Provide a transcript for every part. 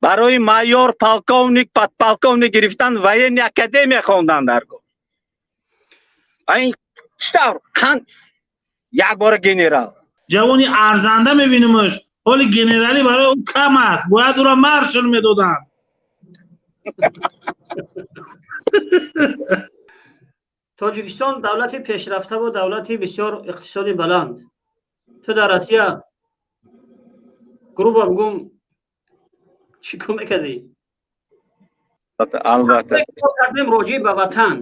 Барои майор, полковник, подполковник гирифтан военный академия хондан дар кор. Ин чӣ тавр як бора генерал? Ҷавони арзанда мебинемш, ҳоли генералӣ барои ӯ кам аст, бояд ӯро маршал медоданд. Тоҷикистон давлати пешрафтаву давлати бисёр иқтисоди баланд. Ту дар Россия грубо бигӯм чӣ кор мекардӣ? Албатта. Кардем роҷеъ ба ватан.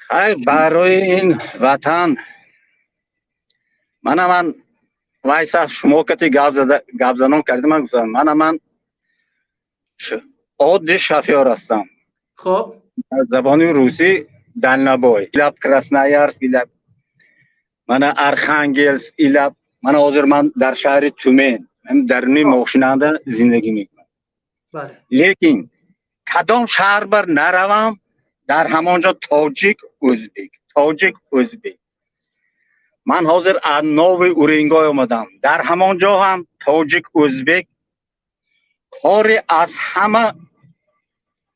Хайр, барои ин ватан мана ман вайса шумо кати гап занон кардем, ман гуфтам мана ман оддӣ шофёр ҳастам. Хоб. Аз забони русӣ дальнобой. Илаб Красноярск, илаб мана Архангелск, илаб мана ҳозир ман дар шаҳри Тюмен, даруни мошинанда зиндагӣ мекунам. Лекин кадом шаҳр бар наравам, дар ҳамон ҷо тоҷик, ӯзбек, тоҷик, ӯзбек. Ман ҳозир аз Новый Уренгой омадам, дар ҳамон ҷо ҳам тоҷик, ӯзбек. Кори аз ҳама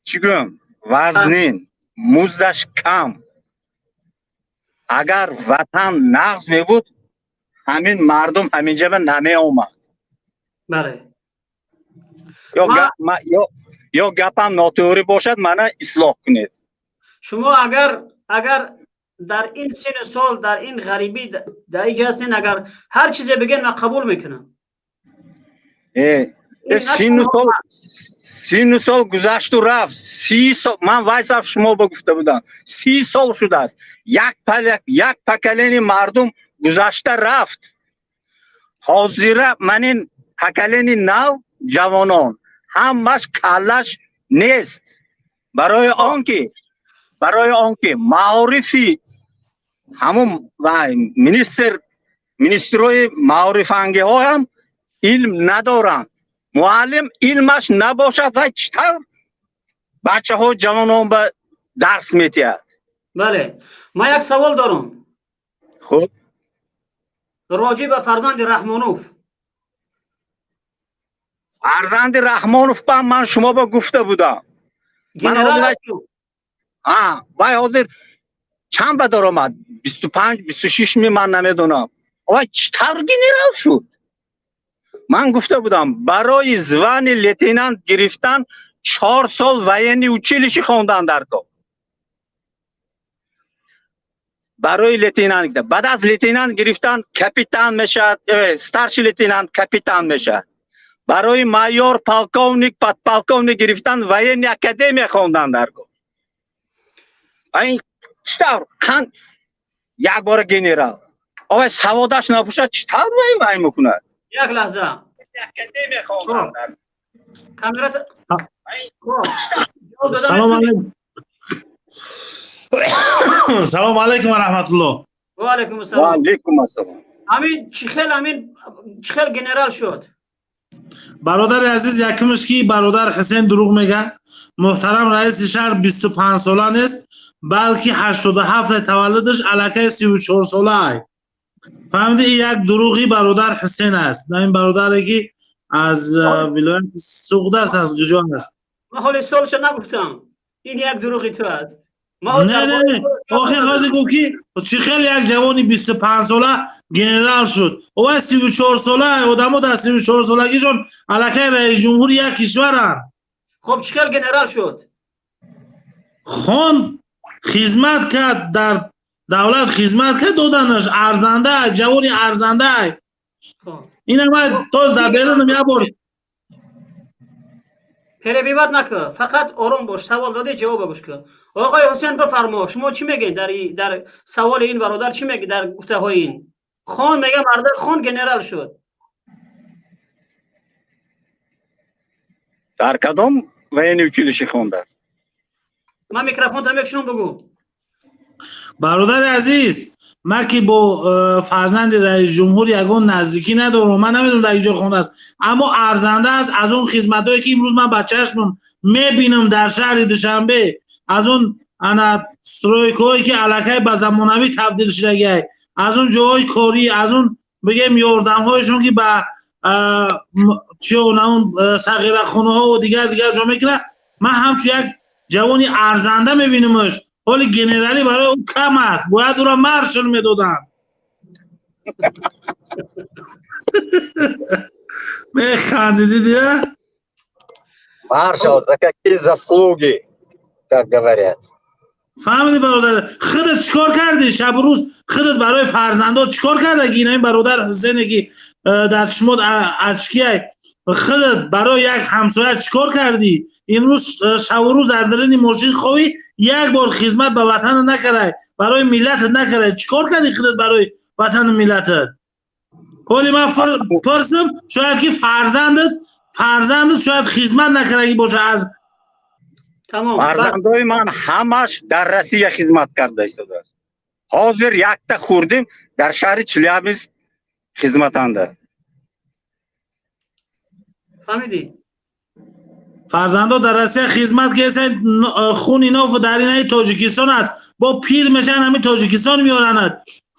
чӣ гӯям вазнин, муздаш кам. Агар ватан нағз мебуд, ҳамин мардум ҳаминҷаба намеомад. Бале. Ё гапам нотӯғрӣ бошад, мана ислоҳ кунед. Шумо агар дар ин сину сол, дар ин ғарибӣ дар инҷа ҳастен, агар ҳар чизе бигӯен, ман қабул мекунам. Сину сол гузашту рафт. 30 сол ман вайсаф шумо ба гуфта будам, 30 сол шудааст, як поколение мардум гузашта рафт. Ҳозира ман ин поколение нав ҷавонон ҳамаш каллаш нест, барои он ки маорифи ҳамун министрои маорифангиҳоам илм надоранд. Муаллим илмаш набошад, вай чӣ тавр бачаҳо, ҷавонон ба дарс метиҳад? Бале, ман як савол дорам. Хуб. Роҷеъ ба фарзанди Раҳмонов. Фарзанди Раҳмонов ба ман шумо ба гуфта будам. Вай ҳозир чанд ба даромад, 25, 26 ми, ман намедонам. Вай чӣ тавр генерал шуд? Ман гуфта будам, барои звание лейтенант гирифтан 4 сол военный училище хондан дар кор, барои лейтенант. Баъд аз лейтенант гирифтан капитан мешавад, старший лейтенант, капитан мешавад. Барои майор, полковник, подполковник гирифтан военный академия хондан дар кор. Ин чӣ тавр як бора генерал? Овай саводаш набошад, чӣ тавр вай мекунад? Як лаҳза. Академия хондан. Камера. Салом алейкум. Салом алейкум ва раҳматуллоҳ. Ва алейкум ассалом. Ва алейкум ассалом. Ҳамин чӣ хел, ҳамин чӣ хел генерал шуд? Бародари азиз, якумш ки бародар Ҳусен дурӯғ мега. Муҳтарам раиси шаҳр 25 сола нест, балки 87 таваллудаш, аллакай 34 сола ай. Фаҳмиди, ин як дурӯғи бародар Ҳусен аст. На ин бародаре ки аз вилояти Суғд аст, аз куҷо аст? Ман ҳоли солша нагуфтам. Ин як дурӯғи ту аст. Не, не, не, охир ҳозир гуфт ки чӣ хел як ҷавони 25 сола генерал шуд. Овай 34 сола, одамо дар 34 солагишон аллакай раисҷумҳури як кишваранд. Хоб, чӣ хел генерал шуд? Хон, хизмат кард, дар давлат хизмат кард, доданаш. Арзанда, ҷавони арзанда. Ина ман тоз дар берунам як бор. Перебивать накун, фақат ором бош. Савол додӣ, ҷавоба гӯш кун. Оқои Ҳусен, бифармо, шумо чӣ мегӯед дар саволи ин бародар, чӣ мегӯед дар гуфтаҳои ин? Хон мега, марда хон генерал шуд. Дар кадом военный училище хондааст? Ман микрофонта мекушам, бугӯ. Бародари азиз, ман ки бо фарзанди раисҷумҳур ягон наздикӣ надорам, ман намедонам дар инҷо хондааст, аммо арзанда аст. Аз он хизматҳое ки имрӯз ман ба чашмам мебинам дар шаҳри Душанбе, аз он ана стройкаҳое ки аллакай ба замонавӣ табдил шудагиай, аз он ҷоҳои корӣ, аз он бигем ёрдамҳояшон ки ба чӣ он сағирахонаҳо ва дигар дигар ҷо мекунад. Ман ҳамчун як ҷавони арзанда мебинамаш. Ҳоли генералӣ барои ӯ кам аст, бояд ӯро маршал медоданд. Механди, дидӣ? Маршал, за какие заслуги, как говорят. Фаҳмидӣ, бародар? Худат чӣ кор кардӣ шабу рӯз? Худат барои фарзандот чӣ кор кардагӣ? Ин бародар Ҳусене ки дар чишмот ачкиай, худат барои як ҳамсоя чӣ кор кардӣ? Имрӯз шабу рӯз дар даруни мошин хобӣ, як бор хизмат ба ватанат накардай, барои миллатат накардай. Чӣ кор кардӣ худат барои ватану миллатат? Ҳоли ман пурсам, шояд ки фарзандат шояд хизмат накардагӣ боша аз Тамом. Фарзандои ман ҳамаш дар Россия хизмат карда истодааст. Ҳозир якта хурдим дар шаҳри Челябинск хизматанда. Фаҳмидӣ? Фарзандо дар Россия хизмат карданд, хуни нофу дар инаи Тоҷикистон аст. Бо пир мешаванд, ҳамин Тоҷикистон меоранд.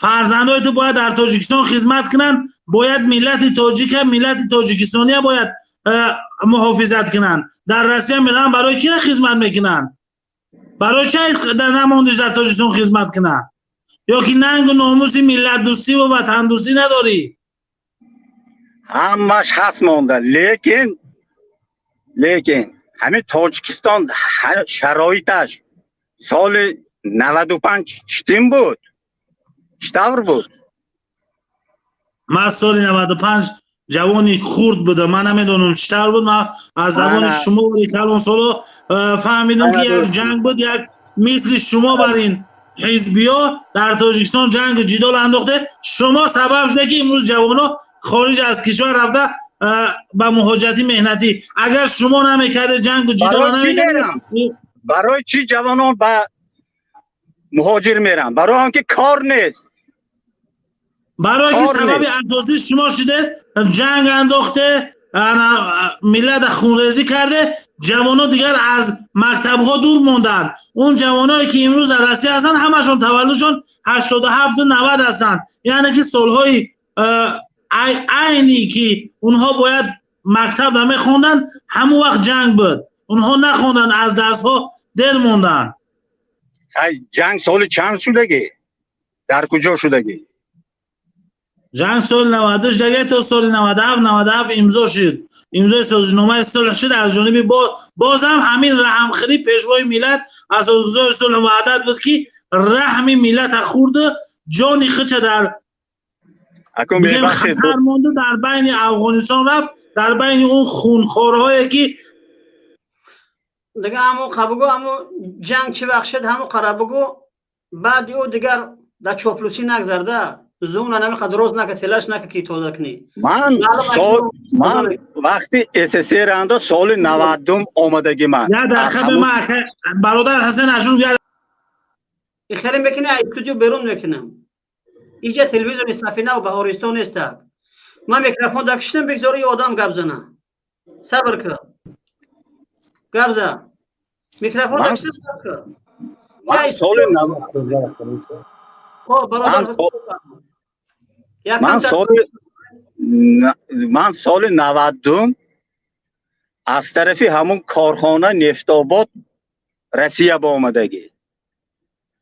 Фарзандои ту бояд дар Тоҷикистон хизмат кунанд, бояд миллати тоҷика, миллати тоҷикистония бояд муҳофизат кунанд. Дар Россия мераванд, барои кира хизмат мекунанд? Барои чӣ намондиш дар Тоҷикистон хизмат кунанд? Ё ки нангу номуси миллатдӯстӣ ва ватандӯстӣ надорӣ? Ҳамаш ҳаст монда, лекин ҳамин Тоҷикистон шароиташ соли 95 читин буд? Чӣ тавр буд? Ман соли 95 ҷавони хурд будам, ман намедонам чӣ тавр буд. Ман аз забони шумо калонсоло фаҳмидам ки як ҷанг буд, як мисли шумо бар ин ҳизбиё дар Тоҷикистон ҷангу ҷидол андохте. Шумо сабаб шуда ки имрӯз ҷавоно хориҷ аз кишвар рафта ба муҳоҷирати меҳнатӣ. Агар шумо намекардед ҷангу ҷидол намекардед. Барои чӣ ҷавонон ба муҳоҷир меранд? Барои он ки кор нест. Барои ки сабаби асосӣ шумо шуде, ҷанг андохте, миллат хунрезӣ карде, ҷавоно дигар аз мактабҳо дур монданд. Он ҷавоное ки имрӯз дар Россия ҳастанд, ҳамашон таваллудшон 87 90 ҳастанд. Яъне ки солҳои айни ки онҳо бояд мактаб намехонданд, ҳамон вақт ҷанг буд. Онҳо нахонданд, аз дарсҳо дер монданд. Ҷанг соли чанд шудагӣ? Дар куҷо шудагӣ? Ҷанг соли 92 шудагӣ то соли 97, 97 имзо шуд. Имзои созишномаи сулҳ шуд аз ҷониби бозам ҳамин раҳмхӯрӣ пешвои миллат, асосгузори сулҳу ваҳдат буд ки раҳми миллата хӯрду ҷони худша дар хатар монду, дар байни Афғонистон рафт, дар байни он хунхорҳое ки дига ҳамун қабугу, ҳамун ҷанг чӣ вақт шуд, ҳамун қара бугу, баъди ӯ дигар дар чоплусӣ нагзарда, зуна намеқа дроз нака, телаш нака ки тоза кунӣ. Ман ман вақти СССР анда соли 92 омадагӣ ман. Я дақиқа ба ман бародар Ҳасан Ашуров я хеле мекунӣ, аз студио берун мекунам. Инҷа телевизиони Сафина ва Баҳористон нестак. Ман микрофон дакиштам, бигзор и одам гап зана. Сабр кун. Гап за. Микрофон дакиштам, сабр кун. Ман соли 90 Хоб, бародар Ман соли 92 аз тарафи ҳамун корхона Нефтобод Россия ба омадагӣ.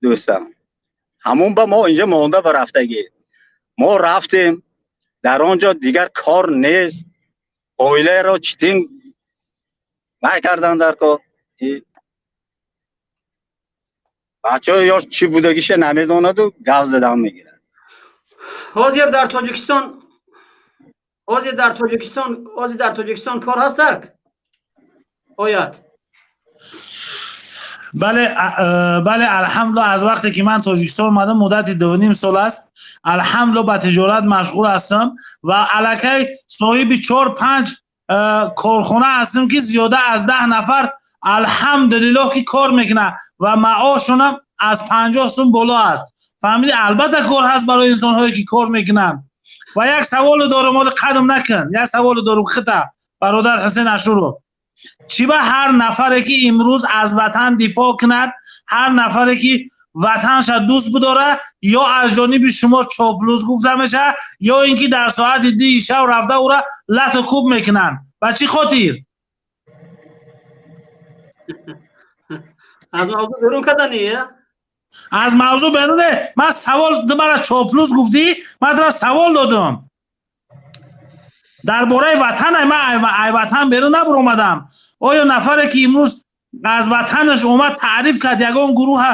Дӯстам. Ҳамун ба мо инҷа монда ба рафтагӣ. Мо рафтем, дар он ҷо дигар кор нест. Оиларо читим вай кардан дар кор. Бачаҳо ёш чӣ будагиша намедонаду гап задан мегирад. Ҳозир дар Тоҷикистон, ҳозир дар Тоҷикистон, ҳозир дар Тоҷикистон кор ҳастак? Ояд. Бале, бале, алҳамдулиллоҳ, аз вақте ки ман Тоҷикистон омадам муддати 2.5 сол аст, алҳамдулиллоҳ ба тиҷорат машғул ҳастам ва аллакай соҳиби 4-5 корхона ҳастам ки зиёда аз 10 нафар алҳамдулиллоҳ ки кор мекунад ва маошонам аз 50 сум боло аст. Фаҳмидӣ? Албатта кор ҳаст барои инсонҳое ки кор мекунанд. Ва як саволе дорам, оли қадам накун, як саволе дорам хита бародар Ҳусейн Ашуров. Чӣ ба ҳар нафаре ки имрӯз аз ватан дифоъ кунад, ҳар нафаре ки Ватанша дӯст бидора, ё аз ҷониби шумо чоплус гуфта мешавад, ё ин ки дар соати 2 шав рафта ӯра лату кӯб мекунанд. Ба чӣ хотир? Аз мавзӯъ берун кардани? Аз мавзӯъ беруне. Ман савол, мара чоплус гуфтӣ, ман тура савол додам. Дар бораи ватан, ман ай ватан берун набаромадам. Оё нафаре ки имрӯз аз ватанаш омад, таъриф кард, ягон гурӯҳа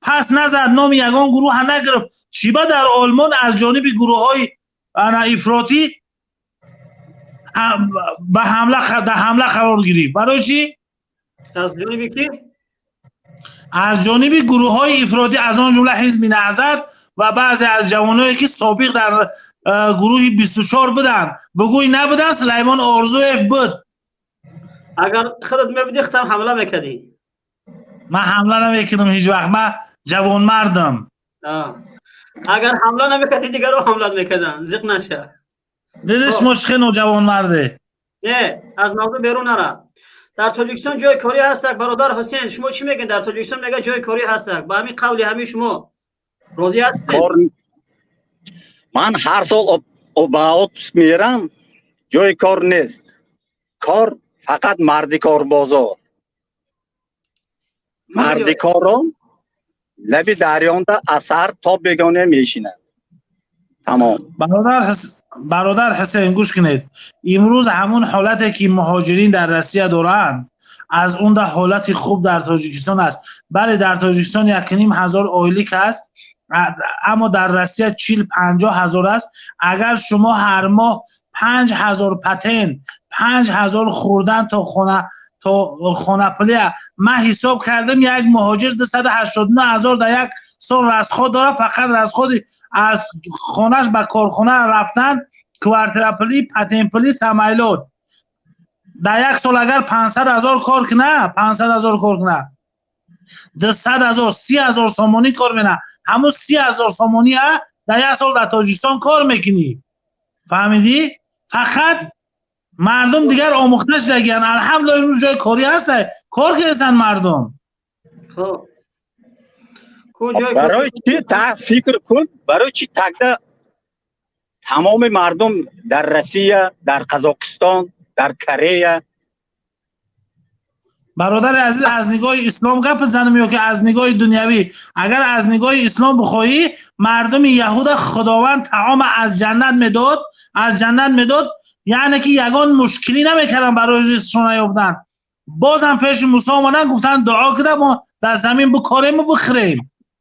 пас назад, номи ягон гурӯҳа нагирифт, чӣ ба дар Олмон аз ҷониби гурӯҳҳои ана ифротӣ ба ҳамла дар ҳамла қарор гирифт? Барои чӣ? Аз ҷониби кӣ? Аз ҷониби гурӯҳҳои ифротӣ, аз он ҷумла Ҳизби Наҳзат ва баъзе аз ҷавоное ки собиқ дар гурӯҳи 24 буданд. Бугӯй набуданд, Сулаймон Орзуев буд. Агар худат мебудӣ, худам ҳамла мекардӣ. Ман ҳамла намекунам ҳеҷ вақт, ман ҷавонмардам. Агар ҳамла намекардӣ, дигарро ҳамла мекарданд. Зиқ наша. Диди шумо чӣ хел ноҷавонмарде? Не, аз мавзӯъ берун нара. Дар Тоҷикистон ҷои корӣ ҳастак, бародар Ҳусейн, шумо чӣ мегӯед? Дар Тоҷикистон мега ҷои корӣ ҳастак. Ба ҳамин қавли ҳамин шумо розӣ ҳастед? Ман ҳар сол ба отпуск мерам, ҷои кор нест. Кор фақат мардикор бозор. Мардикорон лаби дарёнда асар то бегона мешинанд. Тамом. Бародар Ҳусейн, гӯш кунед. Имрӯз ҳамун ҳолате ки муҳоҷирин дар Россия доранд, аз он да ҳолати хуб дар Тоҷикистон аст. Бале, дар Тоҷикистон 1,5 ҳазор ойлик аст, аммо дар Россия 40-50 ҳазор аст. Агар шумо ҳар моҳ 5 ҳазор патент, 5 ҳазор хӯрдан то хона, то хонапулия, ман ҳисоб кардам, як муҳоҷир 289 ҳазор дар як сол расход дорад. Фақат расходи аз хонаш ба корхона рафтан, квартирапулӣ, патентпулӣ, самолёт. Дар як сол агар 500 ҳазор кор куна, 500 ҳазор кор куна, 200 ҳазор, 30 ҳазор сомонӣ кор мена. Ҳамун 30 ҳазор сомония дар як сол дар Тоҷикистон кор мекунӣ. Фаҳмидӣ? Фақат мардум дигар омӯхта шудагиянд. Алҳамдулилла, имрӯз ҷои корӣ ҳаста, кор карданд мардум. Барои чӣ фикр кун, барои чӣ тогда тамоми мардум дар Россия, дар Қазоқистон, дар Корея? Бародари азиз, аз нигоҳи ислом гап бизанем ё ки аз нигоҳи дунявӣ? Агар аз нигоҳи ислом бихоҳӣ, мардуми яҳуда Худованд таома аз ҷаннат медод, аз ҷаннат медод, яъне ки ягон мушкилӣ намекарданд барои ризқшон наёфтан. Бозам пеши Мусо омаданд, гуфтанд: дуо кида мо дар замин бикорему бихӯрем.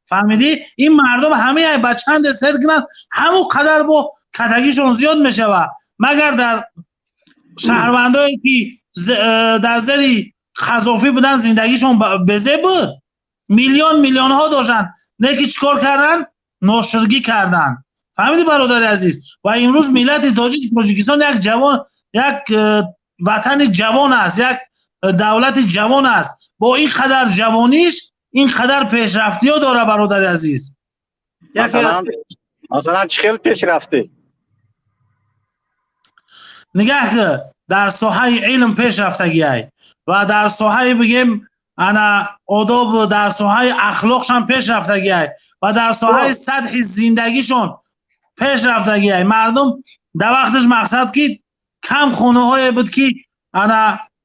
Фаҳмидӣ? Ин мардум ҳамаи ба чанде сер кунанд, ҳамон қадар бо катагишон зиёд мешавад. Магар дар шаҳрвандое ки дар зери Қазофӣ буданд, зиндагишон безеб буд? Миллион миллионҳо доштанд, не ки чӣ кор карданд? Ноширгӣ карданд. Фаҳмидӣ, бародари азиз? Ва имрӯз миллати тоҷик, Тоҷикистон як ҷавон, як ватани ҷавон аст, як давлати ҷавон аст. Бо ин қадар ҷавониш ин қадар пешрафтиҳо дора, бародари азиз. Масалан, чӣ хел пешрафтӣ? Нигаҳ ки, дар соҳаи илм пешрафтагиай ва дар соҳаи, бигем, ана одоб, дар соҳаи ахлоқшам пешрафтагиай ва дар соҳаи сатҳи зиндагишон пешрафтагиай. Мардум дар вақташ, мақсад ки, кам хонаҳое буд ки ана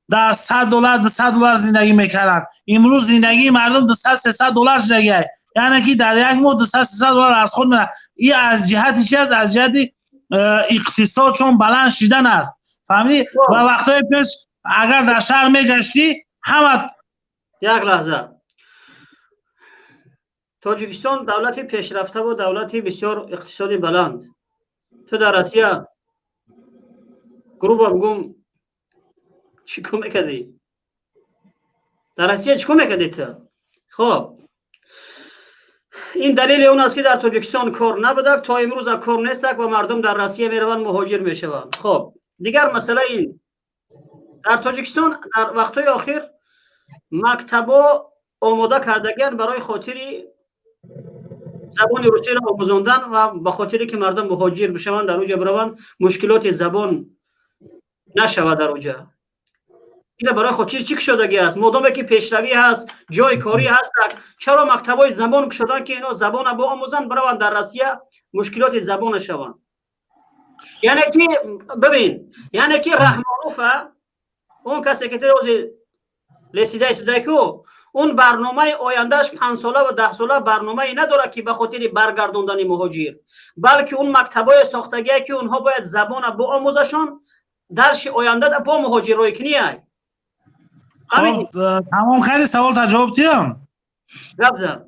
дар 100 доллар, 200 доллар зиндагӣ мекарданд. Имрӯз зиндагии мардум 200, 300 доллар шудагиай, яъне ки дар як моҳ 200, 300 доллар аз худ мена. И аз ҷиҳати чи аст? Аз ҷиҳати иқтисодшон баланд шидан аст. Фаҳмидӣ? Ва вақтҳои пеш агар дар шаҳр мегаштӣ, ҳама Як лаҳза. Тоҷикистон давлати пешрафтаву давлати бисёр иқтисоди баланд. Ту дар Россия, грубо бигӯм, чӣ кор мекардӣ? Дар Россия чӣ кор мекардӣ ту? Хоб, ин далели он аст, ки дар Тоҷикистон кор набудак, то имрӯза кор нестак ва мардум дар Россия мераванд, муҳоҷир мешаванд. Хоб, дигар масъала ин: дар Тоҷикистон дар вақтҳои охир мактабо омода кардагианд барои хотири забони русиро омӯзондан ва ба хотире ки мардум муҳоҷир бишаванд, дар уҷа бираванд, мушкилоти забон нашавад дар уҷа. Ина барои хотири чӣ кушодагӣ аст? Модоме ки пешравӣ ҳаст, ҷои корӣ ҳаст, чаро мактабҳои забон кушодан, ки ино забона биомӯзанд, бираванд, дар Россия мушкилоти забона шаванд? Яъне ки бибин, яъне ки Раҳмонуфа, он касе ки ози лесидаи судай ку, он барномаи ояндааш 5сола ва 10сола барномае надорад, ки ба хотири баргардондани муҳоҷир, балки он мактабҳое сохтагие, ки онҳо бояд забона биомӯзашон, дарши оянда бо муҳоҷиррои кунияй. Хоб, тамом кардӣ? Саволта ҷавоб диҳам? Гап зан.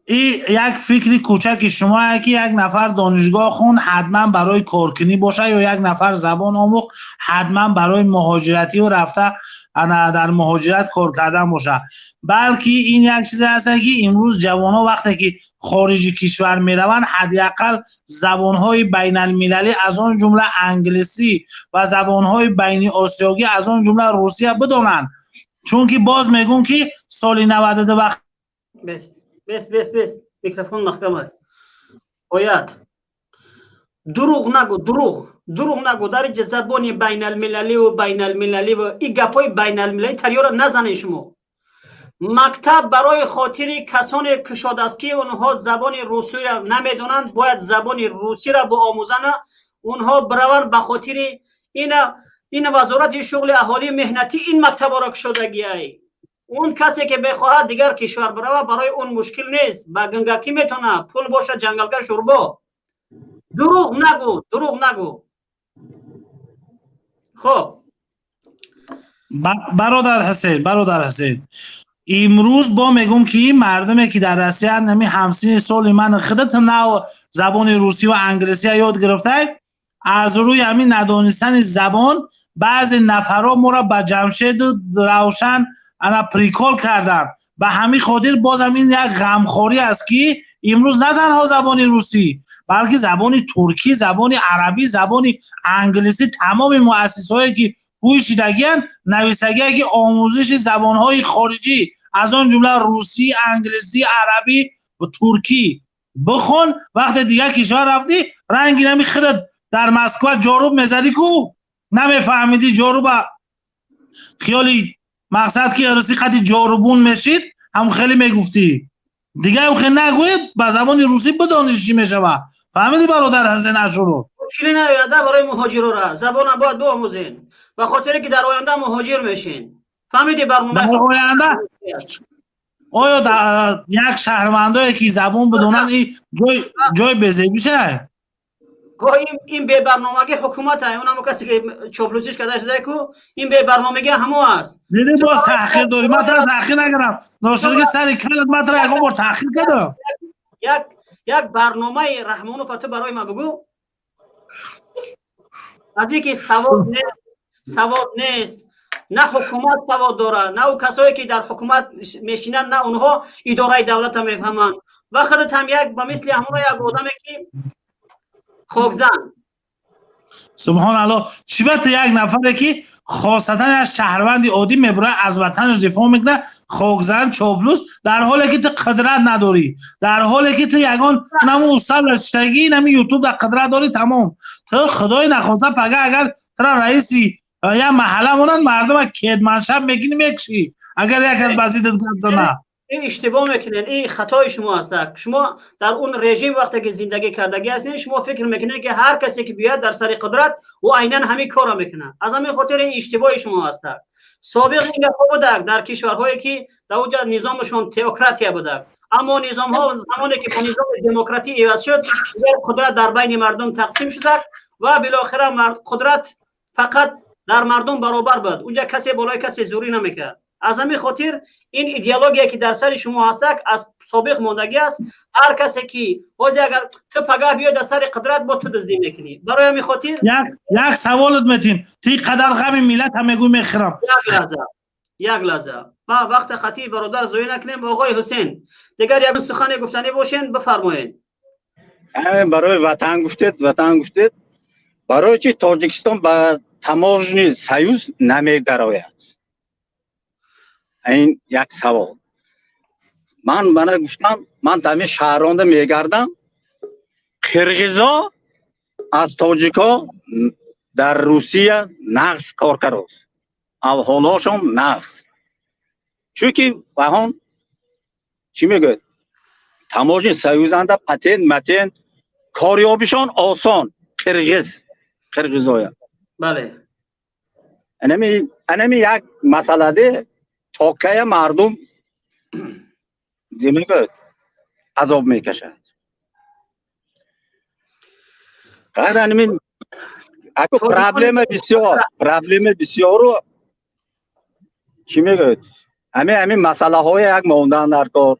И як фикри кӯчаки шумое, ки як нафар донишгоҳ хун, ҳатман барои коркунӣ боша, ё як нафар забон омӯхт, ҳатман барои муҳоҷиратию рафта ана дар муҳоҷират кор кардан боша, балки ин як чизе ҳаст, ки имрӯз ҷавонҳо, вақте ки хориҷи кишвар мераванд, ҳадди ақал забонҳои байналмилалӣ, аз он ҷумла англисӣ, ва забонҳои байни осиёгӣ, аз он ҷумла русия бидонанд, чунки боз мегӯм, ки соли 92 вақт Бест, бест, бест, бест, микрофон маҳкама ояд. Дурӯғ нагӯ, дурӯғ, дурӯғ нагӯ. Дар инҷа забони байналмилаливу байналмилаливу и гапҳои байналмилалӣ тарёра назанед. Шумо мактаб барои хотири касоне кушодааст, ки онҳо забони русиро намедонанд, бояд забони русиро биомӯзанд, онҳо бираванд. Ба хотири ина Вазорати шуғли аҳолии меҳнатӣ ин мактабҳоро кушодагиай. Он касе ки бехоҳад дигар кишвар бирава, барои он мушкил нест, ба гангакӣ метавона, пул боша, ҷангалга шурбо. Дурӯғ нагӯ, дурӯғ нагӯ. Хоб. Бародар Ҳусейн, бародар Ҳусейн, имрӯз бо мегӯм, ки мардуме ки дар Россия, нами ҳамсини соли ман худат, нав забони русӣ ва англисия ёд гирифтай, аз рӯи ҳамин надонистани забон баъзе нафарҳо моро ба Ҷамшеду Равшан ана прикол карданд. Ба ҳамин хотир бозам ин як ғамхорӣ аст, ки имрӯз на танҳо забони русӣ, балки забони туркӣ, забони арабӣ, забони англисӣ, тамоми муассисаҳое ки ҳуй шидагиянд, нависагие, ки омӯзиши забонҳои хориҷӣ, аз он ҷумла русӣ, англисӣ, арабӣ ва туркӣ бихон. Вақте дигар кишвар рафтӣ, ранги нами худат дар Москва ҷоруб мезадӣ ку, намефаҳмидӣ ҷоруба, хиёли мақсад ки русӣ қади ҷорубун мешид, ҳам хеле мегуфтӣ. Дигар хе нагӯед, ба забони русӣ бидониш, чӣ мешава. Фаҳмидӣ, бародар Ҳусен Ашуров? Мушкилӣ наояда барои муҳоҷирора. Забона бояд биомӯзен, ба хотире ки дар оянда муҳоҷир мешин. Фаҳмидӣ? Барнома Дар оянда оё як шаҳрвандое ки забон бидонанд, ин ҷои безебиша? Гоҳ ин бебарномагӣ ҳукумат ай, он ҳамо касе ки чоплусиш карда шуда ку, ин бебарномагӣ ҳамо аст. Диди, боз таъхир дорӣ. Ман тара таъхир накардам, ношиги сари калат, ман тара ягон бор таъхир кардам? Як барномаи Раҳмонов ту барои ман бигӯ. Аз ин ки савод нест, савод нест, на ҳукумат савод дорад, на ӯ касое ки дар ҳукумат мешинанд, на онҳо идораи давлата мефаҳманд. Ва худат ҳам як ба мисли ҳамоно як одаме ки хокзан. Субҳоналло, чӣ ба ту як нафаре ки хосатан як шаҳрванди оддӣ мебурад, аз ватанаш дифоъ мекунад, хокзан, чоплус, дар ҳоле ки ту қудрат надорӣ, дар ҳоле ки ту ягон наму устад шиштагӣ, нами Ютуб дар қудрат дорӣ, тамом. Ту, худои нахоста, пага агар тура раиси як маҳалла монанд, мардума кетманшаб мекунӣ, мекушӣ, агар як аз ба зиддат гап зана. Ин иштибоҳ мекунед, ин хатои шумо аст. Шумо дар он режим вақте ки зиндагӣ кардагӣ ҳастед, шумо фикр мекунед, ки ҳар касе ки биёяд дар сари қудрат, ӯ айнан ҳамин корро мекунад. Аз ҳамин хотир ин иштибоҳи шумо аст. Собиқ ин гапҳо будак дар кишварҳое ки дар онҷа низомашон теократия будак, аммо низомҳо замоне ки бо низоми демократӣ иваз шуд, дигар қудрат дар байни мардум тақсим шудак ва билохира қудрат фақат дар мардум баробар буд. Унҷа касе болои касе зӯрӣ намекард. Аз ҳамин хотир ин идеология ки дар сари шумо ҳастак, аз собиқ мондагӣ аст. Ҳар касе ки ҳозир, агар ту пагаҳ биёй дар сари қудрат, бо ту дуздӣ мекунӣ. Барои ҳамин хотир Як саволат метин. Ту қадар ғами миллат ҳам мегӯй, мехӯрам. Як лаҳза, як лаҳза, ма вақти хатии бародар зоя накунем. Оғои Ҳусен, дигар ягон сухане гуфтанӣ бошен, бифармоед. Ҳамин барои ватан гуфтед, ватан гуфтед. Барои чи Тоҷикистон ба таможенный союз намедарояд? Ин як савол. Ман мана гуфтам, ман ҳамин шаҳронда мегардам, қирғизо аз тоҷико дар Русия нағз кор карост. Аҳволошон нағз, чунки ваҳон чӣ мегӯяд, таможенный союз анда патент матент корёбишон осон, қирғиз, қирғизоя. Бале. Анами як масъаладе токая мардум мегӯяд, азоб мекашад. Ғайр анами аку проблема бисёр, проблема бисёру чӣ мегӯяд, ҳами масъалаҳое як мондан дар кор.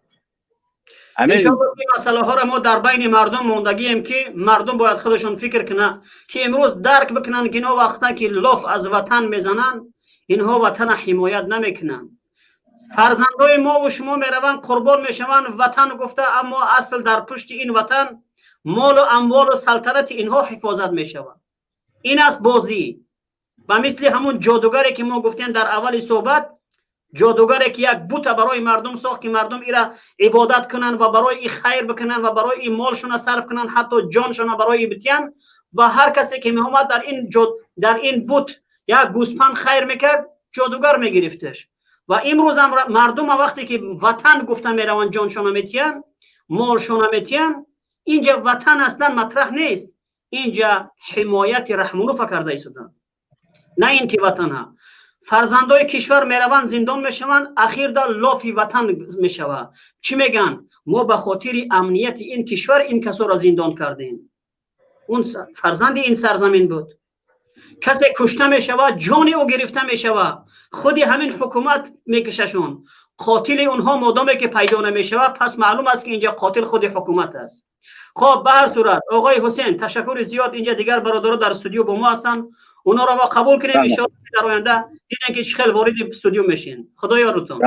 Иншоалло, ин масъалаҳоро мо дар байни мардум мондагием, ки мардум бояд худашон фикр кунанд, ки имрӯз дарк бикунанд, ки инҳо вақте ки лоф аз ватан мезананд, инҳо ватана ҳимоят намекунанд. Фарзандои мову шумо мераванд, қурбон мешаванд ватан гуфта, аммо асл дар пушти ин ватан молу амволу салтанати инҳо ҳифозат мешавад. Ин аст бозӣ. Ба мисли ҳамун ҷодугаре, ки мо гуфтем дар аввали суҳбат, ҷодугаре, ки як бута барои мардум сохт, ки мардум ира ибодат кунанд ва барои и хайр бикунанд ва барои и молшона сарф кунанд, ҳатто ҷоншона барои битиянд. Ва ҳар касе ки меомад, дар ин дар ин бут як гӯспанд хайр мекард, ҷодугар мегирифташ. Ва имрӯзам мардума вақте ки ватан гуфта мераванд, ҷоншона метиҳанд, молшона метиҳанд. Инҷа ватан аслан матраҳ нест, инҷа ҳимояти Раҳмонуфа карда истоданд, на ин ки ватанҳа. Фарзандои кишвар мераванд, зиндон мешаванд, ахирда лофи ватан мешавад. Чӣ мегӯянд? Мо ба хотири амнияти ин кишвар ин касоро зиндон кардем. Он фарзанди ин сарзамин буд. Касе кушта мешавад, ҷони ӯ гирифта мешавад, худи ҳамин ҳукумат мекушашон. Қотили онҳо модоме ки пайдо намешавад, пас маълум аст, ки инҷа қотил худи ҳукумат аст. Хоб, ба ҳар сурат, оғои Ҳусен, ташаккури зиёд. Инҷа дигар бародаро дар студио бо мо ҳастанд, онҳоро мо қабул кунем. Иншоалло, дар оянда дидем, ки чӣ хел вориди студио мешин. Худо ёрутон.